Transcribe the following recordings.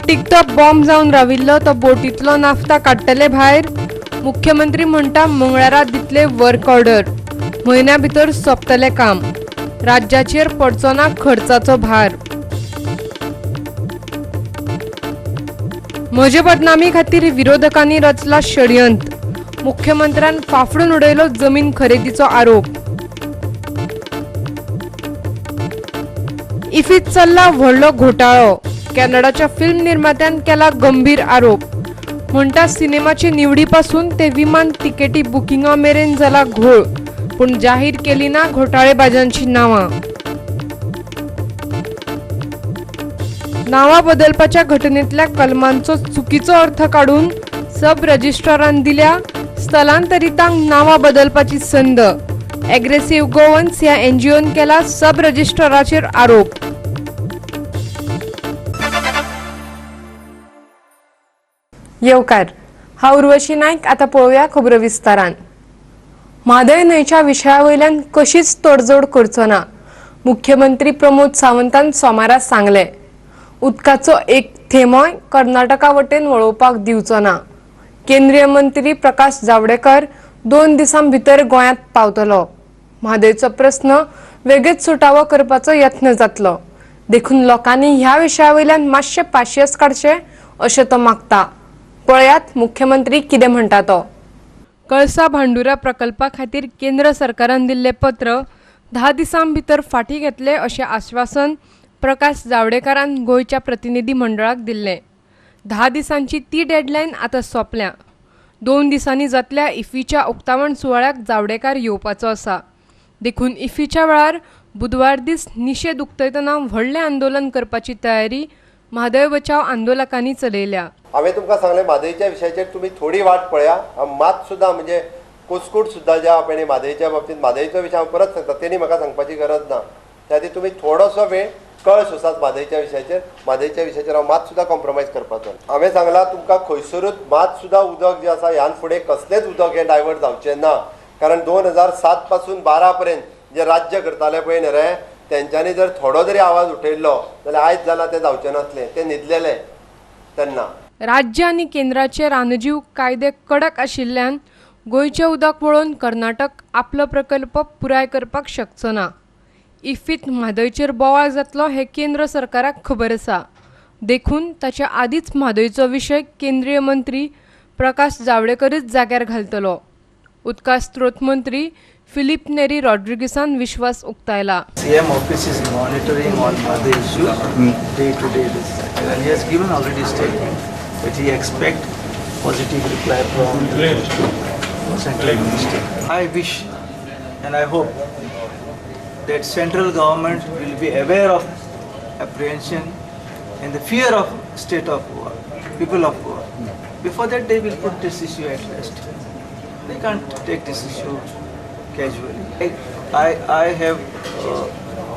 Septic तो bomb जावन राविल्लो तो बोटींतलो नाफ्ता काडटले भायर. मुख्यमंत्री म्हणटा मंगळारा दितले वर्क ऑर्डर. म्हयन्या भितर सोंपतलें काम. राज्याचेर पडचो ना खर्चाचो भार. म्हजे बदनामी खातीर विरोधकांनी रचला षडयंत्र. मुख्यमंत्र्यान फाफडून उडयलो जमीन खरेदीचो आरोप. इफीत चल्ला व्हडलो घोटाळो. कॅनडाच्या फिल्म निर्मात्यान केला गंभीर आरोप. म्हणटा सिनेमाचे निवडी पासून ते विमान तिकेटी बुकिंगा मेरेन जाला घोळ, पूण जाहीर केली ना घोटाळेबाजांची नांवां. नांवां बदलपाच्या घटनेंतल्या कलमांचो चुकीचो अर्थ काडून सब रजिस्ट्रारान दिल्या स्थलांतरितांक नांवां बदलपाची संद. एग्रेसिव्ह गोवन्स ह्या एनजीओन केला सब रजिस्ट्राराचेर आरोप. येवकार, हांव उर्वशी नायक. आतां पळोवया खबरो विस्तारान. म्हादय न्हंयच्या विशया वयल्यान कशीच तडजोड करचो ना, मुख्यमंत्री प्रमोद सावंतान सोमारा सांगलें. उदकाचो एक थेंबोय कर्नाटका वटेन वळोवपाक दिवचो ना. केंद्रीय मंत्री प्रकाश जावडेकर 2 दिसां भितर गोंयांत पावतलो. म्हादयचो प्रस्न वेगेत सुटावो करपाचो यत्न जातलो, देखून लोकांनी ह्या विशया वयल्यान मातशें पाशियेस काडचें अशें तो मागता. पळयात मुख्यमंत्री कितें म्हणटा तो. कळसा भांडुरा प्रकल्पा खातीर केंद्र सरकारान दिल्लें पत्र 10 दिसां भितर फाटीं घेतले अशें आश्वासन प्रकाश जावडेकरान गोंयच्या प्रतिनिधी मंडळाक दिल्लें. 10 दिसांची ती डेडलायन आतां सोंपल्या. 2 दिसांनी जातल्या इफीच्या उक्तावण सुवाळ्याक जावडेकर येवपाचो आसा, देखून इफीच्या वेळार बुधवार दीस निशेध उक्तयतना व्हडलें आंदोलन करपाची तयारी म्हादय बचाव आंदोलकांनी चलयल्या. हांवें तुमकां सांगलें म्हादयच्या विशयाचेर तुमी थोडी वाट पळया. मात सुद्दां म्हणजे कुसकूट सुद्दां ज्या आपणे म्हादयच्या बाबतींत म्हादयचो विशय हांव परत सांगता, तेणी म्हाका सांगपाची गरज ना. त्या खातीर तुमी थोडोसो वेळ कळ सोसात म्हादयच्या विशयाचेर. म्हादयच्या विशयाचेर हांव मात सुद्दां कॉम्प्रोमायज करपाचो. हांवें सांगलां तुमकां खंयसरूच मात सुद्दां उदक जें आसा ह्यान फुडें कसलेंच उदक हें डायवर्ट जावचें ना. कारण 2007 पासून 12 पर्यंत जे राज्य करताले पळय न्ही रे, तेंच्यांनी जर थोडो जरी आवाज उठयल्लो जाल्यार आयज जालां तें जावचें नासलें. ते न्हिदलेले तेन्ना. राज्य आनी केंद्राचे रानजीव कायदे कडक आशिल्ल्यान गोंयचें उदक वळोवन कर्नाटक आपलो प्रकल्प पुराय करपाक शकचो ना. इफ्फीत म्हादयचेर बोवाळ जातलो हें केंद्र सरकाराक खबर आसा, देखून ताच्या आदींच म्हादयचो विशय केंद्रीय मंत्री प्रकाश जावडेकरच जाग्यार घालतलो. उदका स्त्रोत मंत्री फिलीप नेरी रॉड्रिगीसान विश्वास उक्तायला. CM office is monitoring on other issues day to day basis, and he has given already statement that he expect positive reply from the central minister. I wish and I hope that central government will be aware of apprehension and the fear of state of Goa, people of Goa. Before that, they will put this issue at rest. They can't take this issue casually. I have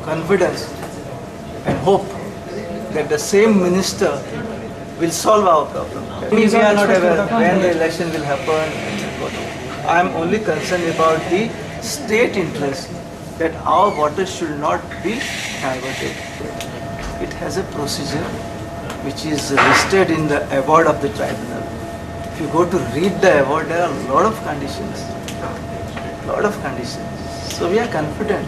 confidence and hope that the same minister will solve our problem. We are not aware when the election will happen. I am only concerned about the state interest that our water should not be diverted. It has a procedure which is listed in the award of the tribunal. If you go to read the award, there are a lot of conditions. Lot of conditions. So we are confident.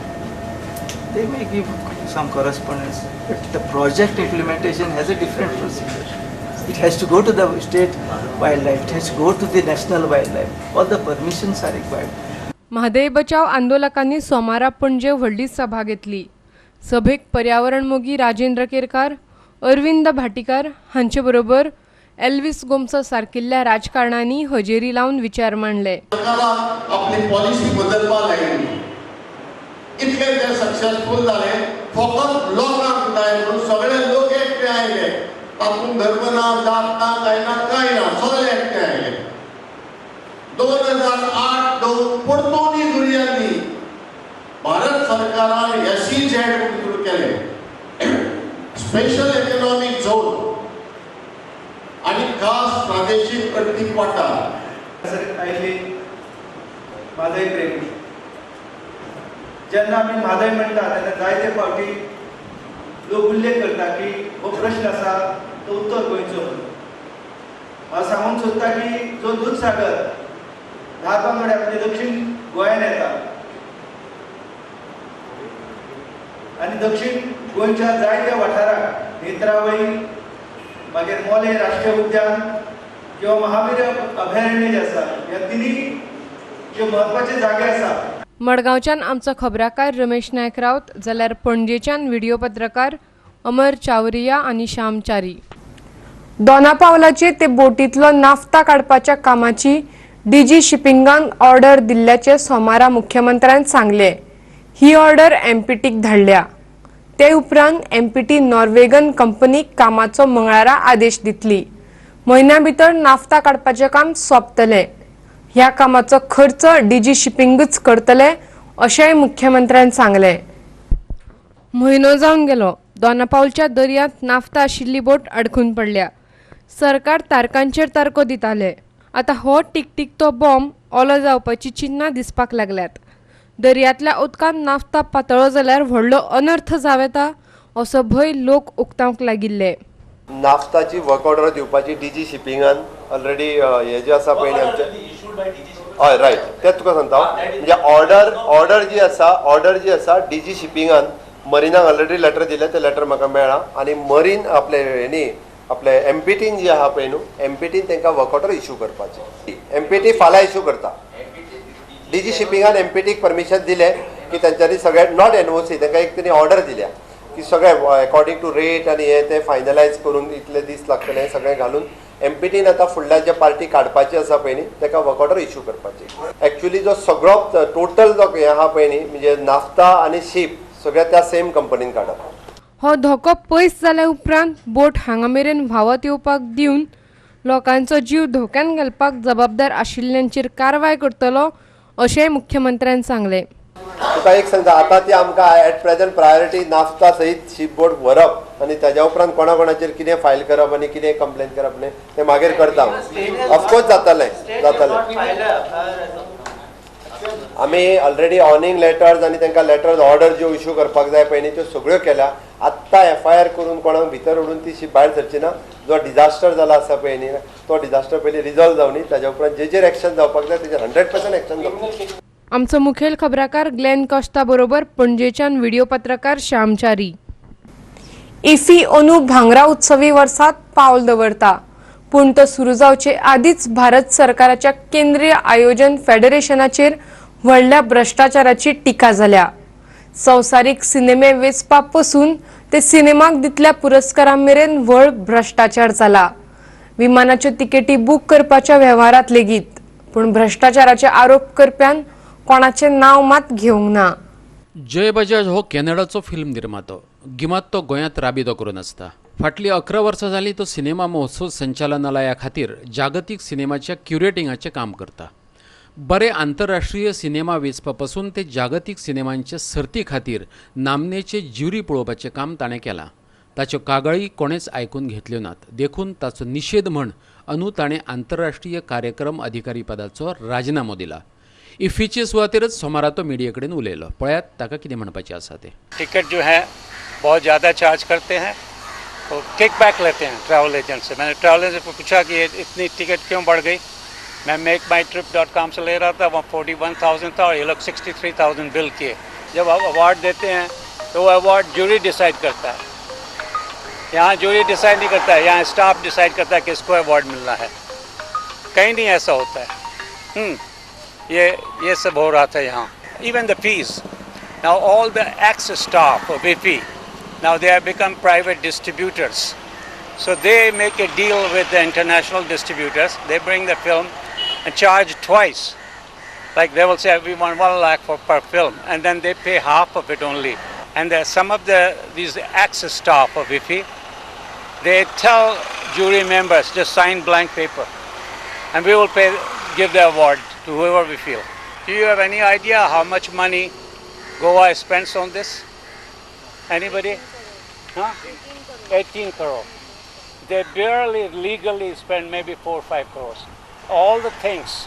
They may give some correspondence, but the project implementation has a different procedure. It has to go to the state wildlife, it has to go to the national wildlife. All the permissions are required. Mhadei बचाव आंदोलकांनी सोमारा पणजे व्हडली सभा घेतली. सभेक पर्यावरण मोगी राजेंद्र केरकार, अरविंद भाटीकार हांचे बरोबर एल्विस गोमसा सारकिल्ल्या राजकारण्यांनी हजेरी लावन विचार मांडले. सरकारान आपली पॉलिसी बदलपाक लायिल्ली. इतले ते सक्सेसफूल जाले, फकत लोकांक जाय म्हणून सगळे लोक एकठांय आयले. तातूंत धर्म ना, जात ना, कांय ना, कांय ना, सगळे एकठांय आयले. 2008 परतून जुळयांनी भारत सरकारान SEZ सुरू केले, स्पेशल इकॉनॉमिक झोन आनी खास प्रादेशीक अर्थीक वाठार. आयिल्ली म्हादय प्रेमी. जेन्ना आमी म्हादय म्हणटा तेन्ना जायते फावटी लोक उल्लेख करता की हो प्रश्न आसा तो तो उत्तर गोंयचो म्हणून. हांव सांगूंक सोदता की जो दूदसागर धारबांदोड्या म्हणजे दक्षिण गोंयान येता आनी दक्षिण गोंयच्या जायत्या वाठाराक नेत्रावळी, मागीर मोलें राष्ट्रीय उद्यान किंवा महावीर अभयारण्य जें आसा, ह्या तिनूय जे म्हत्वाचे जागे आसा. मडगांवच्यान आमचो खबराकार रमेश नायक रावत, जाल्यार पणजेच्यान व्हिडिओ पत्रकार अमर चावरिया आनी श्याम च्यारी. दोनापावलाचे ते बोटींतलो नाफ्ता काडपाच्या कामाची डीजी शिपिंगान ऑर्डर दिल्ल्याचे सोमारा मुख्यमंत्र्यान सांगले. ही ऑर्डर एमपीटीक धाडल्या. ते उपरांत एमपीटी नॉर्वेगन कंपनीक कामाचो मंगळारा आदेश दितली. म्हयन्या भितर नाफ्ता काडपाचें काम सोंपतलें. ह्या कामाचो खर्च डीजी शिपिंगूच करतले अशेंय मुख्यमंत्र्यान सांगलें. म्हयनो जावन गेलो, दोनापावलच्या दर्यांत नाफ्ता आशिल्ली बोट अडकून पडल्या. सरकार तारकांचेर तारको दिताले. आतां हो टिकटिकतो बॉम्ब ओलो जावपाची चिन्नां दिसपाक लागल्यात. दर्यांतल्या उदकांत नाफ्ता पातळ्ळो जाल्यार व्हडलो अनर्थ जावं येता असो भंय लोक उक्तावंक लागिल्ले. नाफ्ताची वर्क ऑर्डर दिवपाची डीजी शिपिंगान ऑलरेडी हे जे आसा पळय आमचे, हय रायट, तें तुका सांगता हांव. म्हणजे ऑर्डर जी आसा डीजी शिपिंगान मरिनाक ऑलरेडी लेटर दिलें, तें लेटर म्हाका मेळ्ळां आनी मरीन आपले हेणी आपले एमपीटीन जी आहा पळय न्हू, एमपीटीन तांकां वर्क ऑर्डर इशू करपाचें. एमपीटी फाल्यां इशू करता. डीजी शिपिंगान एमपीटीक परमिशन दिलें की तेंच्यांनी सगळे, not NOC, तांकां एक तेणी ऑर्डर दिल्या की सगळे अकॉर्डिंग टू रेट आनी हे ते फायनलायज करून इतले दीस लागतले, सगळें घालून एमपीटीन आतां फुडल्या जे पार्टी काडपाची आसा पळय न्ही, ताका वर्क ऑर्डर इशू करपाची. एक्चुली जो सगळो टोटल जो हें आहा पळय न्ही, म्हणजे नाफ्ता आनी शीप सगळ्या त्या सेम कंपनीन काडप. हो धोको पयस जाल्या उपरांत बोट हांगा मेरेन व्हांवत येवपाक दिवन लोकांचो जीव धोक्यान घालपाक जबाबदार आशिल्ल्यांचेर कारवाय करतलो अशेंय मुख्यमंत्र्यान सांगलें. तुका एक सांगता, आतां ती आमकां eight present priority naphtha सहीत ship बोट व्हरप आनी ताज्या उपरांत कोणा कोणाचेर कितें फायल करप आनी कितें कंप्लेन करप न्ही, तें मागीर करता. ऑफकोर्स जातलें, जातलें. आमी ऑलरेडी वॉर्निंग लेटर्स आनी तांकां लेटर्स ऑर्डर ज्यो इशू करपाक जाय पळय न्ही, त्यो सगळ्यो केल्या. आत्तां एफआयआर करून कोणाक भितर उडून ती शीप भायर सरची ना. जो डिजास्टर जाला आसा पळय न्ही, तो डिजास्टर पयलीं रिजॉल्व जावनी, ताज्या उपरांत जेजेर एक्शन जावपाक जाय तेजेर 100% एक्शन जावपाक. आमचो मुखेल खबराकार ग्लॅन कॉस्ता बरोबर पणजेच्यान व्हिडिओ पत्रकार श्यामचारी. इफी अंदू भांगरा उत्सवी वर्सात पावल दवरता, पूण तो सुरू जावचे आदींच भारत सरकाराच्या केंद्रीय आयोजन फेडरेशनाचेर व्हडल्या भ्रश्टाचाराची टिका जाल्या. संवसारीक सिनेमे वेंचपा पसून ते सिनेमाक दितल्या पुरस्कारा मेरेन व्हड भ्रश्टाचार जाला. विमानाच्यो तिकेटी बूक करपाच्या वेव्हारात लेगीत. पूण भ्रश्टाचाराचे आरोप करप्यान कोणाचें नांव मात घेवंक ना. जय बजाज हो कॅनडाचो फिल्म निर्मातो. गिमात तो गोंयांत राबितो करून आसता. फाटलीं 11 वर्सां जालीं तो सिनेमा महोत्सव संचालनालया खातीर जागतीक सिनेमाच्या क्युरेटिंगाचें काम करता. बरे आंतरराष्ट्रीय सिनेमा वेंचपा पसून ते जागतीक सिनेमांचे सर्ती खातीर नामनेचे ज्युरी पळोवपाचें काम ताणें केलां. ताच्यो कागाळी कोणेच आयकून घेतल्यो नात, देखून ताचो निशेध म्हण अंदू ताणें आंतरराष्ट्रीय कार्यक्रम अधिकारी पदाचो राजिनामो दिला. इफ्फीचे सुवातेरच सोमारा तो मिडिये कडेन उलयलो. पळयात ताका कितें म्हणपाचें आसा तें. टिकट जो है बहुत ज़्यादा चार्ज करते हैं और किक बैक लेते हैं ट्रैवल एजेंट से. मैंने ट्रैवल एजेंट को पूछा कि ये इतनी टिकट क्यों बढ़ गई? मैं मेक माई ट्रिप.कॉम से ले रहा था, वहाँ 41,000 था और ये लोग 63,000 बिल किए. जब आप अवार्ड देते हैं तो वो अवार्ड जूरी डिसाइड करता है. यहाँ जूरी डिसाइड नहीं करता है, यहाँ स्टाफ डिसाइड करता है किसको अवार्ड मिलना है. कहीं नहीं ऐसा होता है. ये सब हो रहा था यहाँ. Even the fees. Now all the ex-staff of IFFI, now they have become private distributors. So they make a deal with the international distributors. They bring the film and charge twice. Like they will say, we want 1 lakh for per film, and then they pay half of it only. And there, some of these ex-staff of IFFI, they tell jury members, just sign blank paper, and we will pay, give the award to whoever we feel. Do you have any idea how much money Goa spends on this? Anybody? Huh? 18 crore. They barely legally spend maybe 4 or 5 crores. All the things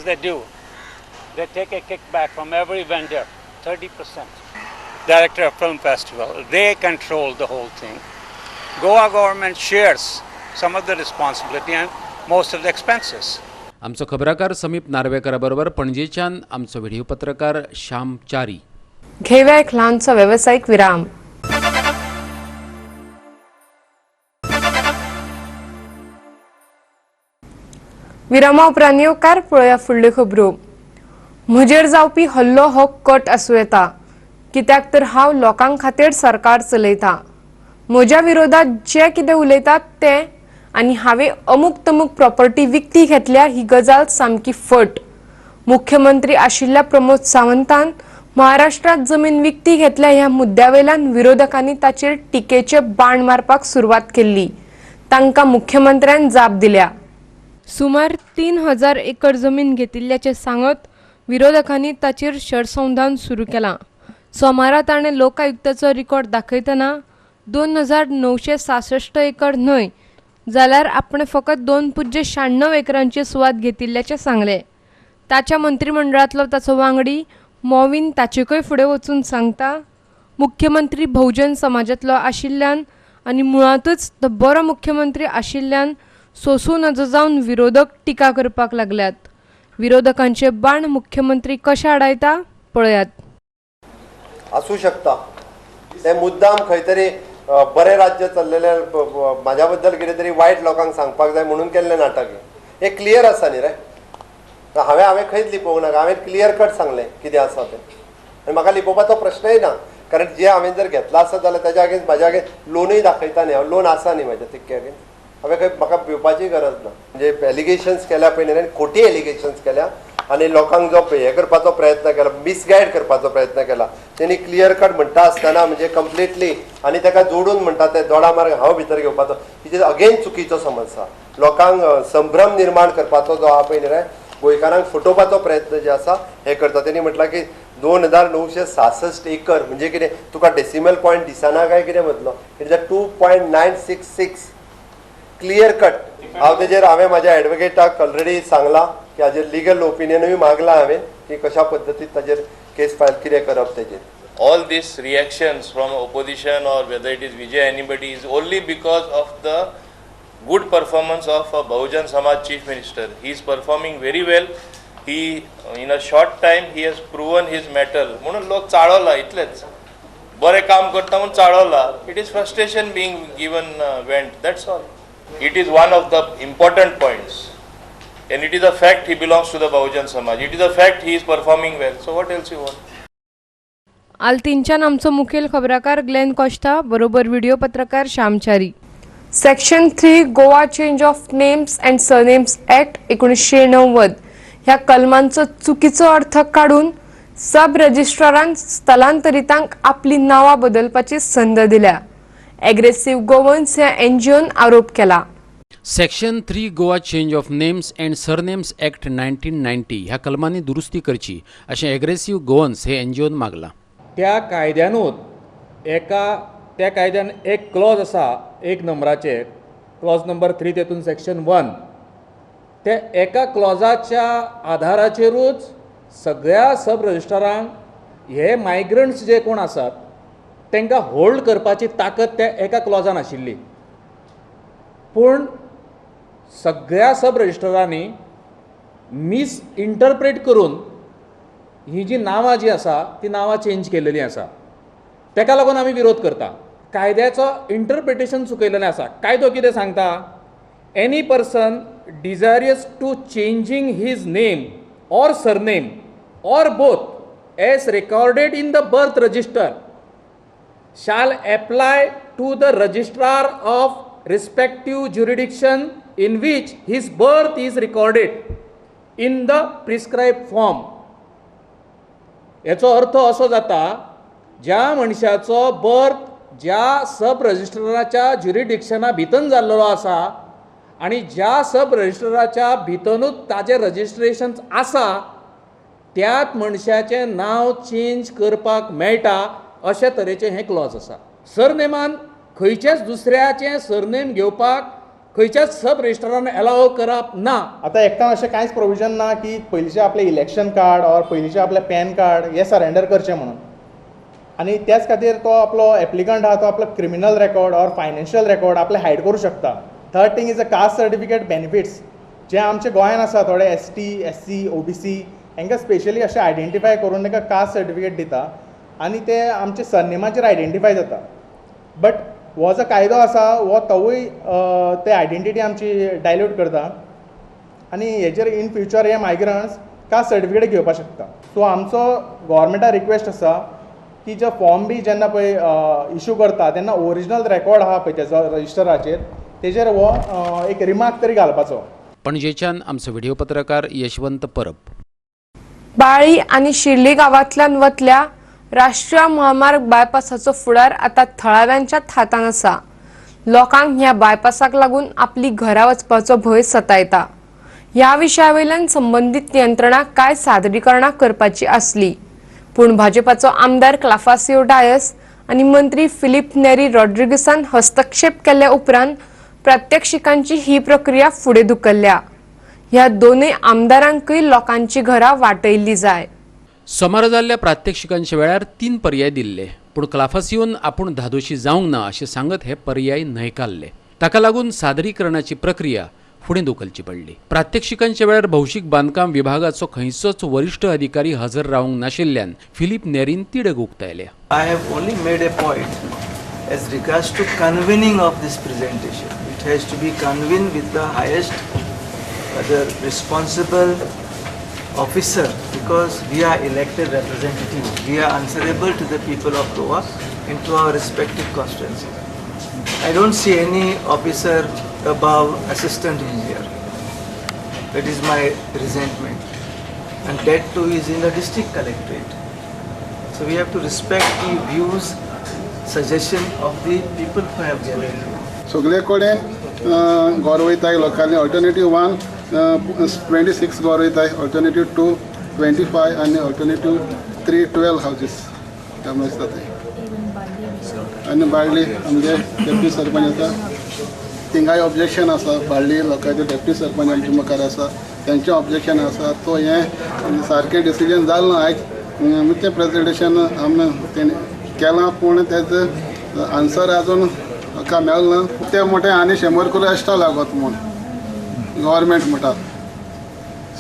they do, they take a kickback from every vendor, 30%. Director of Film Festival, they control the whole thing. Goa government shares some of the responsibility and most of the expenses. आमचो खबराकार समीप नार्वेकरा बरोबर पणजेच्यान आमचो video पत्रकार श्याम च्यारी. घेव्या एक ल्हानसो वेवसायीक विराम. विरामा उपरांत येवकार पळोवया फुडल्यो खबरो. म्हजेर जावपी हल्लो हो कट आसूं येता, कित्याक तर हांव लोकां खातीर सरकार चलयता. म्हज्या विरोधात जे कितें उलयतात तें आनी हांवें अमूक तमूक प्रॉपर्टी विकती घेतल्या ही गजाल सामकी फट. मुख्यमंत्री आशिल्ल्या प्रमोद सावंतान महाराष्ट्रात जमीन विकती घेतल्या ह्या मुद्द्यावेल्यान विरोधकांनी ताचेर टिकेचे बाण मारपाक सुरवात केल्ली. तांकां मुख्यमंत्र्यान जाप दिल्या. सुमार 3000 एकर जमीन घेतिल्ल्याचें सांगत विरोधकांनी ताचेर शरसंधान सुरू केलां. सोमारा ताणें लोकायुक्ताचो रिकॉर्ड दाखयतना 2966 एकर न्हय जाल्यार आपणें फकत 2.96 एकरांची सुवात घेतिल्ल्याचें सांगलें. ताच्या मंत्रिमंडळांतलो ताचो वांगडी मॉविन ताचेकय फुडें वचून सांगता, मुख्यमंत्री बहुजन समाजांतलो आशिल्ल्यान आनी मुळांतच तो बरो मुख्यमंत्री आशिल्ल्यान सोसूं नजो जावन विरोधक टिका करपाक लागल्यात. विरोधकांचे बाण मुख्यमंत्री कशे आडायता पळयात. आसूं शकता ते मुद्दाम खंय तरी बरें राज्य चल्लेलें म्हाज्या बद्दल कितें तरी वायट लोकांक सांगपाक जाय म्हणून केल्लें नाटक हें. हें क्लियर आसा न्ही रे. हांवें खंयच लिपोवंक नाका, हांवें क्लियर कट सांगलें कितें आसा तें. आनी म्हाका लिपोवपाचो प्रश्नय ना, कारण जे हांवें जर घेतलां आसत जाल्यार ताज्या अगेन्स्ट म्हाज्या अगेन्स्ट लोनूय दाखयता न्ही. हांव लोन आसा न्ही म्हाज्या तितके अगेन्स्ट, हांवें खंय म्हाका भिवपाची गरज ना. म्हणजे एलिगेशन्स केल्या पळय न्ही, खोटी एलिगेशन्स केल्या आनी लोकांक जो हें करपाचो प्रयत्न केला, मिसगायड करपाचो प्रयत्न केला. तेणी क्लियर कट म्हणटा आसतना म्हणजे कंप्लिटली आनी ताका जोडून म्हणटा ते दोडा मार्ग हांव भितर घेवपाचो, is again चुकीचो समज आसा. लोकांक संभ्रम निर्माण करपाचो जो आहा पळय न्ही, गोंयकारांक फटोवपाचो प्रयत्न जे आसा हे करता. तेणी म्हटलां की 2966 एकर म्हणजे कितें तुका डेसिमल पॉयंट दिसना काय कितें म्हटलो, it is a 2.966 clear cut. हांव तेजेर हांवें म्हाज्या एडवोकेटाक ऑलरेडी सांगलां की हाजेर लिगल ओपिनियनूय मागलां हांवें की कशा पद्दतीन ताजेर केस फायल कितें करप तेजेर. All these reactions from opposition or whether it is Vijay anybody is only because of the good performance of a Bahujan Samaj Chief Minister. He is performing very well. He in a short time he has proven his mettle. म्हणून लोक चाळवला, इतलेच बरें काम करता म्हणून चाळवला. It is frustration being given vent, that's all. It is one of the important points and it is a fact he belongs to the Bahujan Samaj. It is a fact he is performing well. So what else you want? आल्तीनच्यान आमचो मुखेल खबराकार Glenn कोश्ता बरोबर video पत्रकार Shyamchari. Section 3 Goa change of names and surnames act 1990 ह्या कलमांचो चुकीचो अर्थ काडून सब रजिस्ट्रारान स्थलांतरितांक आपली नांवां बदलपाची संद दिल्या. एग्रेसिव्ह गोवन्स ह्या एनजीओन आरोप केला. Section 3 Goa change of names and surnames act 1990 ह्या कलमांनी दुरुस्ती करची अशें एग्रेसिव्ह गोवन्स हे एनजीओन मागलां. त्या कायद्यानूच एका त्या कायद्यान एक क्लॉज आसा एक नंबराचेर, क्लॉज नंबर 3 तेतून सेक्शन 1, त्या एका क्लॉजाच्या आधाराचेरूच सगळ्या सब रजिस्ट्रारांक हे मायग्रंट्स जे कोण आसात तांकां होल्ड करपाची ताकद त्या एका क्लॉजान आशिल्ली. पूण सगळ्या सब रजिस्ट्रारांनी मिस इंटरप्रेट करून ही जी नांवां जी आसा ती नांवां चेंज केलेली आसा. ताका लागून आमी विरोध करता. कायद्याचो इंटरप्रिटेशन चुकयलेलें आसा. कायदो कितें सांगता, any person desirous to changing his name or surname or both as recorded in the birth register shall apply to the registrar of respective jurisdiction in which his birth is recorded in the prescribed form. हेचो अर्थ असो जाता, ज्या मनशाचो birth ज्या सब रजिस्ट्राराच्या ज्युरिडिक्शना भितर जाल्लो आसा आनी ज्या सब रजिस्ट्राराच्या भितरूच ताजें रजिस्ट्रेशन आसा त्याच मनशाचें नांव चेंज करपाक मेळटा अशे तरेचें हें क्लॉज आसा. सरनेमान खंयच्याच दुसऱ्याचें सरनेम घेवपाक खंयच्याच सब रजिस्ट्रारान एलाव करप ना. आतां एक्टान अशें कांयच प्रोविजन ना की पयलींचें आपलें इलेक्शन कार्ड ऑर पयलींचें आपलें पॅन कार्ड हें सरेंडर करचें म्हणून. आनी त्याच खातीर तो आपलो एप्लिकंट आहा तो आपलो criminal record or financial record आपले हायड करूं शकता. Third thing is a caste certificate benefits जे आमच्या गोंयान आसा थोडे ST SC OBC हांकां स्पेशली अशें आयडेंटिफाय करून तांकां कास्ट सर्टिफिकेट दिता आनी ते आमचे सरनेमाचेर आयडेंटिफाय जाता. बट हो जो कायदो आसा हो तोवूय ते आयडेंटिटी आमची डायल्यूट करता आनी हेजेर इन फ्युचर हे मायग्रंट्स कास्ट सर्टिफिकेट घेवपाक शकता. सो आमचो गोवोरमेंटा रिक्वेस्ट आसा की जे फॉर्म बी जेन्ना पळय इशू करता तेन्ना ओरिजिनल रेकॉर्ड आहा पळय तेजो रजिस्टराचेर तेजेर हो एक रिमार्क तरी घालपाचो. पणजेच्यान आमचो व्हिडिओ पत्रकार यशवंत परब. बाळी आनी शिर्ली गांवांतल्यान वतल्या राष्ट्रीय म्हामार्ग बायपासाचो फुडार आतां थळाव्यांच्याच हातान आसा. लोकांक ह्या बायपासाक लागून आपली घरा वचपाचो भंय सतायता. ह्या विशया वयल्यान संबंदीत यंत्रणा कांय सादरीकरणां करपाची आसली, पूण भाजपाचो आमदार क्लाफासियो डायस आनी मंत्री फिलीप नेरी रॉड्रिगसान हस्तक्षेप केल्या उपरांत प्रात्यक्षिकांची ही प्रक्रिया फुडें धुकल्ल्या. ह्या दोनूय आमदारांकय लोकांची घरां वाटयल्ली जाय. सोमारा जाल्ल्या प्रात्यक्षिकांच्या वेळार 3 पर्याय दिल्ले, पूण क्लाफासियोन आपूण धादोशी जावंक ना अशें सांगत हे पर्याय न्हयकारले. ताका लागून सादरीकरणाची प्रक्रिया फुडें धुकलची पडली. प्रात्यक्षिकांच्या वेळार भौशीक बांदकाम विभागाचो खंयचोच वरिश्ठ अधिकारी हजर रावंक नाशिल्ल्यान फिलीप नेरीन तिडक उक्तायल्या. I have only made a point as regards to convening of this presentation. It has to be convened with the highest other responsible officer, because we are elected representatives. We are answerable to the people of Goa and to our respective constituencies. I don't see any officer above assistant engineer. That is my resentment. And that too is in the district collectorate. So we have to respect the views, suggestion of the people who have gathered here. सगळे कडेन घर वयताय लोकांनी. Alternative 1 26 घर वयताय, alternative 2 25 आनी alternative 3 12 houses damage जाताय. आनी बाळ्ळी आमगे डेप्टी सरपंच आसा, थिंगाय ऑब्जेक्शन आसा. बाळ्ळी लोकांचे डेप्टी सरपंच आमचे मुखार आसा, तेंचें ऑब्जेक्शन आसा. तो हें सारकें डिसिजन जालें ना आयज तें प्रेजेंटेशन आमी तेणें केलां, पूण तेजो आन्सर आजून म्हाका मेळना. ते म्हणटा आनी 100 करोड एक्स्ट्रा लागत म्हूण गव्हर्मेंट म्हणटा.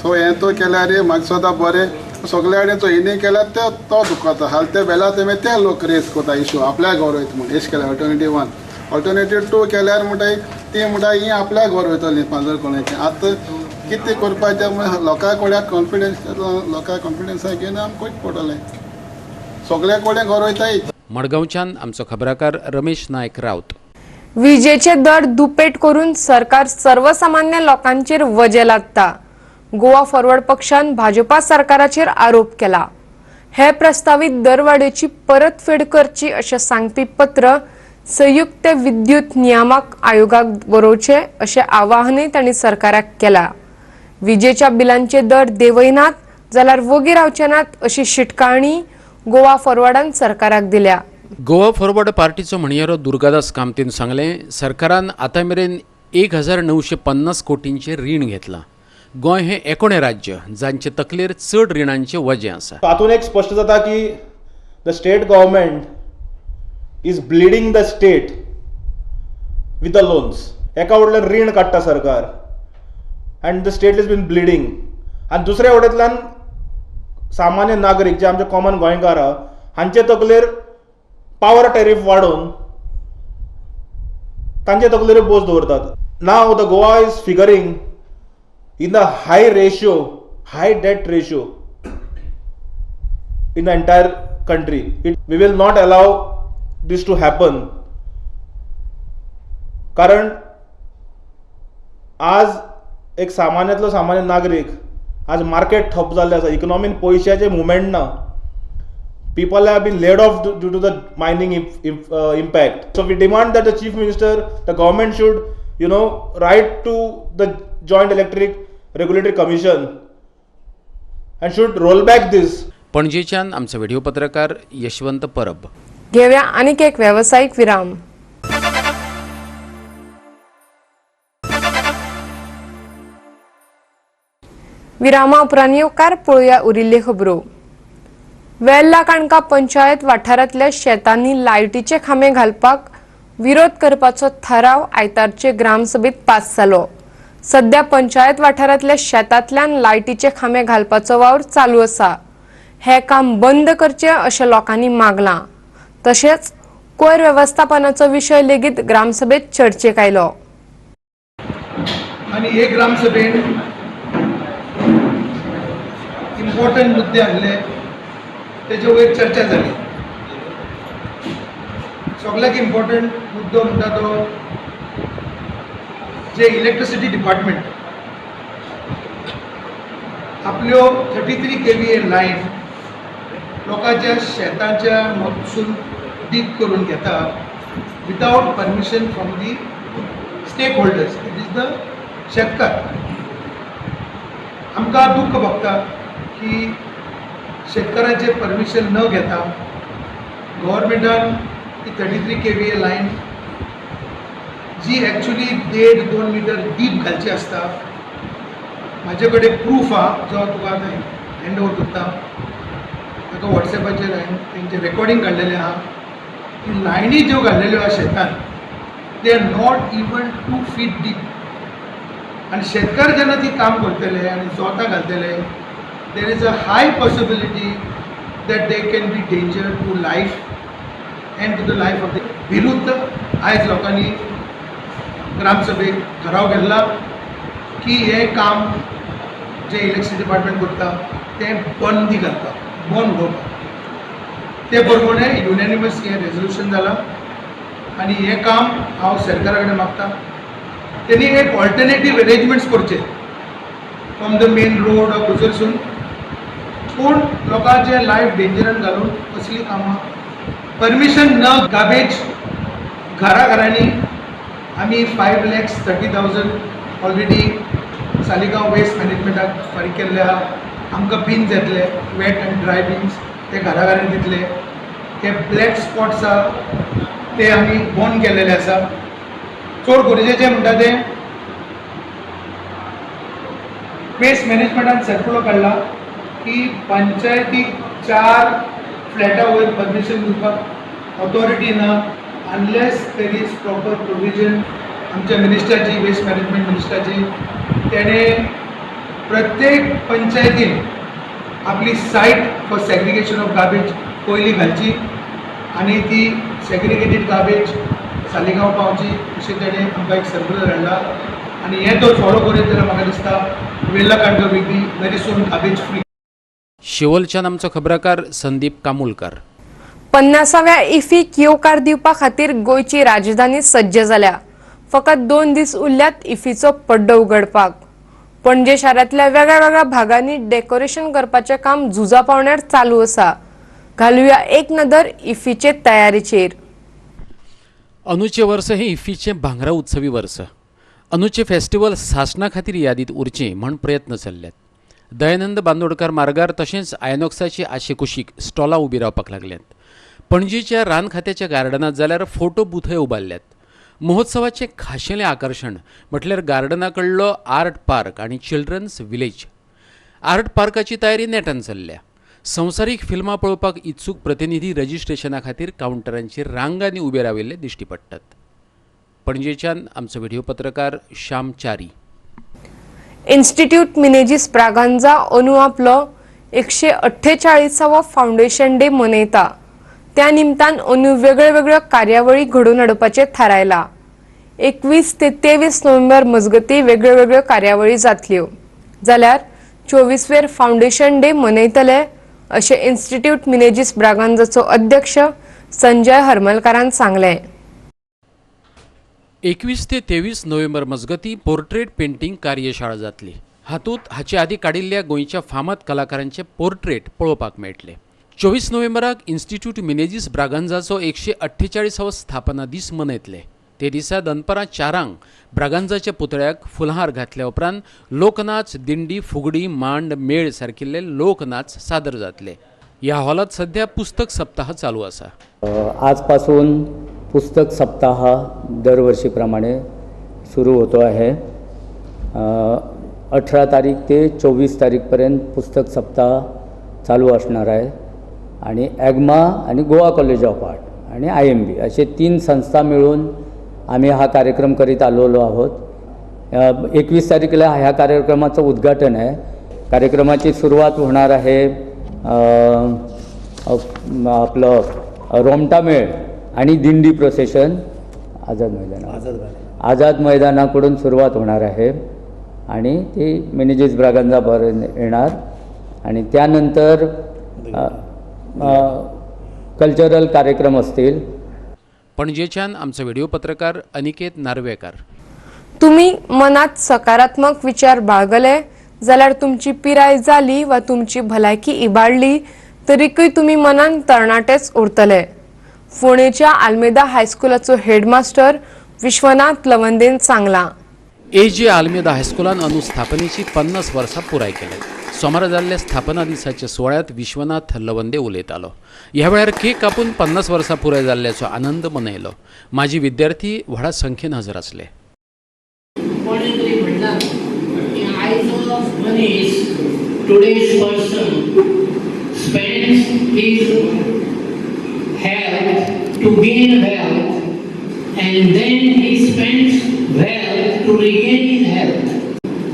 सो हें तो केल्यार म्हाका सुद्दां बरें सगळे कडेन चोयनी केल्यार ते तो दुखता. हाल ते बेला ते मागीर ते लोक रेस करता इशू आपल्या घर वयता म्हूण. एश केल्यार ऑल्टरनेटीव 1 ऑल्टरनेटीव 2 केल्यार म्हणटा ती म्हणटा ही आपल्या घर वयतली पांजर कोणाचें. आतां कितें करपाचें लोकां कडेन कॉन्फिडन्स, लोकां कॉन्फिडन्सा घेवन आमकां वयचें पडटलें. सगळे कडेन घर वयताय. मडगांवच्यान आमचो खबराकार रमेश नायक राऊत. विजेचे दर दुपेट करून सरकार सर्वसामान्य लोकांचेर वजें लादता. गोवा फॉरवर्ड पक्षान भाजपा सरकाराचेर आरोप केला. हे प्रस्तावीत दरवाडीची परतफेड करची अशें सांगपी पत्र संयुक्त विद्युत नियामक आयोगाक बरोवचें अशें आवाहनय तांणी सरकाराक केला. विजेच्या बिलांचे दर देंवयनात जाल्यार वोगी रावचे नात अशी शिटकावणी गोवा फॉरवर्डान सरकाराक दिल्या. गोवा फॉरवर्ड पार्टीचो म्हणयारो दुर्गादास कामतीन सांगलें, सरकारान आतां मेरेन 1950 कोटींचें रीण घेतलां. गोंय हें एकोणें राज्य जांचे तकलेर चड रिणांचें वजें आसा. तातूंत एक स्पश्ट जाता की the state government is bleeding the state with the loans. एका वटेन रीण काडटा सरकार and the state is been bleeding, आनी दुसऱ्या वटेंतल्यान सामान्य नागरीक जे आमचे कॉमन गोंयकार आहा हांचे तकलेर पावर टॅरीफ वाडोवन तांचे तकलेर बोज दवरतात. Now the Goa is figuring in the high ratio, high debt ratio in the entire country. We will not allow this to happen. कारण आज एक सामान्यांतलो सामान्य नागरीक आज मार्केट ठप जाल्लें आसा, इकॉनॉमीन पयशाचें मुवमेंट ना. People have been laid off due to the mining impact. So we demand that the Chief Minister, the government should, write to the Joint Electric Regulatory Commission and should roll back this. पणजेच्यान आमचो video पत्रकार यशवंत परब. घेवया आनीक एक वेवसायीक विराम. विरामा उपरांत येवकार पळोवया उरिल्ल्यो खबरो. वेल्ला काणका पंचायत वाठारांतल्या शेतांनी लायटीचे खांबे घालपाक विरोध करपाचो थाराव आयतारचे ग्रामसभेत पास जालो. सध्या पंचायत वाठारांतल्या शेतांतल्यान लायटीचे खांबे घालपाचो वावर चालू आसा. हे काम बंद करचें अशें लोकांनी मागलां. तशेंच कोयर वेवस्थापनाचो विशय लेगीत ग्रामसभेत चर्चेक आयलो. आनी हे ग्रामसभेन इम्पॉर्टंट मुद्दे हाडले, तेजे वयर चर्चा जाली. सगळ्याक इम्पॉर्टंट मुद्दो म्हणटा तो जे इलेक्ट्रिसिटी डिपार्टमेंट आपल्यो 33 kVA line लोकांच्या शेतांच्या मदसून डीग करून घेता without permission from the stake holders, it is the शेतकार. आमकां दुख्ख भोगता की शेतकारांचें परमिशन न घेता गव्हर्मेंटान ती 33 kVA line जी एक्चुली 1.5-2 मिटर डीप घालची आसता. म्हाजे कडेन प्रूफ आहा जो तुका आतां हँड ओवर करता. ताका वॉट्सॅपाचेर हांवें तेंचें रेकॉर्डिंग काडलेलें आहा की लायनी ज्यो घाल्लेल्यो आहा शेतान they are not even 2 feet deep. आनी शेतकार जेन्ना ती काम करतले आनी जोतां घालतले there is a high possibility that there can be danger to life and to the life of the विरुद्ध आयज लोकांनी ग्रामसभेक ठराव घेतला की हें काम जें इलेक्ट्रिसिटी डिपार्टमेंट करता तें बंदी घालपाक, बंद उडोवपाक. ते प्रमाणे युनॅनिमस हें रेजोल्युशन जालां आनी हें काम हांव सरकारा कडेन मागता तेणी एक ऑल्टरनेटीव अरेंजमेंट्स करचे फ्रॉम the main road खंयसरसून, पूण लोकांचें लायफ डेंजरान घालून असलीं कामां परमिशन न गार्बेज घरा घरांनी आमी 5,30,000 ऑलरेडी सालिगांव वेस्ट मॅनेजमेंटाक फारीक केल्ले आहा. आमकां बिन्स येतले, वेट आनी ड्राय बिन्स, ते घरा घरांनी दितले. ते ब्लॅक स्पॉट्स आहा ते आमी बंद केलेले आसा. चड गरजेचें म्हणटा तें वेस्ट मॅनेजमेंटान सर्कुलर काडला की पंचायतीक 4 फ्लॅटा वयर परमिशन दिवपाक ऑथॉरिटी ना unless there is proper provision. आमच्या मिनिस्टराची, वेस्ट मॅनेजमेंट मिनिस्टराची, तेणें प्रत्येक पंचायतीन आपली site for segregation of garbage पयली घालची आनी ती सेग्रिगेटेड गार्बेज सालिगांव पावची अशें तेणें आमकां एक सर्कुलर हाडला. आनी हें तो फॉलो करीत जाल्यार म्हाका दिसता Velha Canacona will be very soon garbage free. शिवोलच्यान आमचो खबराकार संदीप कामुलकर. 50व्या इफीक येवकार दिवपा खातीर गोंयची राजधानी सज्ज जाल्या. फकत 2 दीस उरल्यात इफीचो पड्डो उगडपाक. पणजे शारांतल्या वेगळ्या भागांनी डेकोरेशन करपाचें काम झुजा पावण्यार चालू आसा. घालुया एक नदर इफीचे तयारीचेर. अनुचे वर्स हें इफीचें भांगरा उत्सवी वर्स. अनुचे फेस्टिवल सासणा खातीर यादीत उरचें म्हण प्रयत्न चल्ल्यात. दयानंद बांदोडकर मार्गार तशेंच आयनॉक्साची आशिकुशीक स्टॉलां उबी रावपाक लागल्यात. पणजेच्या रान खात्याच्या गार्डनांत जाल्यार फोटो बुथय उबारल्यात. महोत्सवाचें खाशेलें आकर्शण म्हटल्यार गार्डना कडलो आर्ट पार्क आनी चिल्ड्रन्स विलेज. आर्ट पार्काची तयारी नेटान चल्ल्या. संवसारीक फिल्मां पळोवपाक इत्सूक प्रतिनिधी रजिस्ट्रेशना खातीर कावंटरांचेर रांगांनी उबे राविल्ले दिश्टी पडटात. पणजेच्यान आमचो व्हिडिओ पत्रकार श्याम च्यारी. इन्स्टिट्यूट मिनेजीस ब्रागांझा अंदू आपलो 148वो फावंडेशन डे मनयता. त्या निमतान अंदू वेगळ्यो कार्यावळी घडोवन हाडपाचें थारायलां. 21 ते 23 नोव्हेंबर मजगती वेगळ्यो कार्यावळी जातल्यो, जाल्यार 24वेर फावंडेशन डे मनयतले अशें इन्स्टिट्यूट मिनेजीस ब्रागांझाचो अध्यक्ष संजय हरमलकारान सांगलें. 21 ते 23 नोव्हेंबर मजगती पोर्ट्रेट पेंटींग कार्यशाळा जातली. हातूंत हाचे आदी काडिल्ल्या गोंयच्या फामाद कलाकारांचे पोर्ट्रेट पळोवपाक मेळटले. 24 नोव्हेंबराक इन्स्टिट्यूट मिनेजीस ब्रागांझाचो 148वो स्थापना दीस मनयतले. ते दिसा दनपरां 4 ब्रागांझाच्या पुतळ्याक फुलहार घातल्या उपरांत लोकनाच, दिंडी, फुगडी, मांड, मेळ सारकिल्ले लोकनाच सादर जातले. ह्या हॉलांत सध्या पुस्तक सप्ताह चालू आसा. आजपासून पुस्तक सप्ताह दरवर्षीप्रमाणे सुरू होतो आहे. 18 तारीख ते 24 तारीखपर्यंत पुस्तक सप्ताह चालू असणार आहे. आणि ॲगमा आणि गोवा कॉलेज ऑफ आर्ट आणि IMB असे 3 संस्था मिळून आम्ही हा कार्यक्रम करीत आलेलो आहोत. 21 तारखेला ह्या कार्यक्रमाचं उद्घाटन आहे. कार्यक्रमाची सुरुवात होणार आहे आपलं रोमटामेळ आणि दिंडी प्रोसेशन आझाद मैदान आझाद मैदानाकडून सुरुवात होणार आहे आणि ती मिनेझिस ब्रागांझापर्यंत येणार आणि त्यानंतर कल्चरल कार्यक्रम असतील. पणजेच्यान आमचो व्हिडिओ पत्रकार अनिकेत नार्वेकर. तुम्ही मनात सकारात्मक विचार बाळगले जाल्यार तुमची पिराय जाली वा तुमची भलायकी इबाडली तरीकय तुमी मनान तरणाटेच उरतले. फोंडेच्या आल्मेदा हायस्कुलाचो हेडमास्टर विश्वनाथ लवंदेन सांगला. AJ Almeida हायस्कुलान अनुस्थापनेची 50 वर्सां पुराय केले. सोमारा जाल्ल्या स्थापना दिसाच्या सुवाळ्यात विश्वनाथ लवंदे उलयतालो. ह्या वेळार केक कापून 50 वर्सां पुराय जाल्ल्याचो आनंद मनयलो. माजी विद्यार्थी व्हडा संख्येन हजर आसले. कोणें तरी म्हणलां की आयचो मनीस, today's person spends his health to gain wealth and then he spends wealth to regain his health.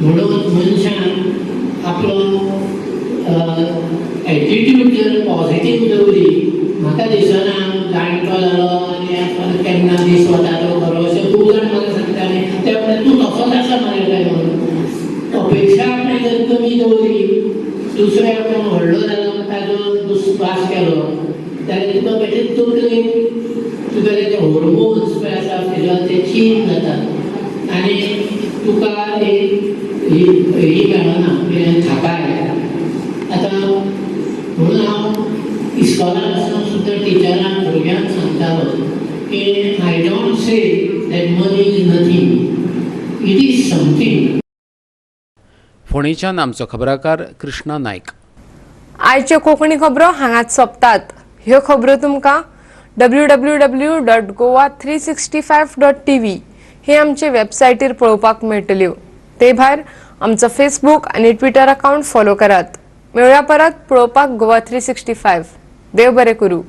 म्हणून मनशान आपलो एटिट्यूड जर पॉझिटीव दवरी, म्हाका दिसना जाणटो जालो आनी आतां केन्ना दीस वता तो बरो अशें खूब जाण म्हाका सांगताले. ते म्हणटा तूं तसोच आसा मरे काय म्हणून. अपेक्षा आपली जर कमी दवरी, दुसऱ्या कोण व्हडलो जालो ताजो दुस्वास केलो जाल्यार तुका बेठे तकलेन तुगेले ते होर्मोन्स पळय आसा तेजे ते चेंज जाता आनी तुका एक ही ही मेळना कितें थाकाय. आतां म्हणून हांव इस्कॉलान आसतना सुद्दां टिचरांक भुरग्यांक सांगतालो की I don't say that money is nothing, it is something. फोंडेच्यान आमचो खबराकार कृष्णा नायक. आयच्यो कोंकणी खबरो हांगाच सोंपतात. ह्यो खबरो तुमकां www.goa365.tv हे आमचे वेबसायटीर पळोवपाक मेळटल्यो. ते भायर आमचो फेसबूक आनी ट्विटर अकावंट फॉलो करात. मेळया परत पळोवपाक गोवा 365. देव बरें करूं.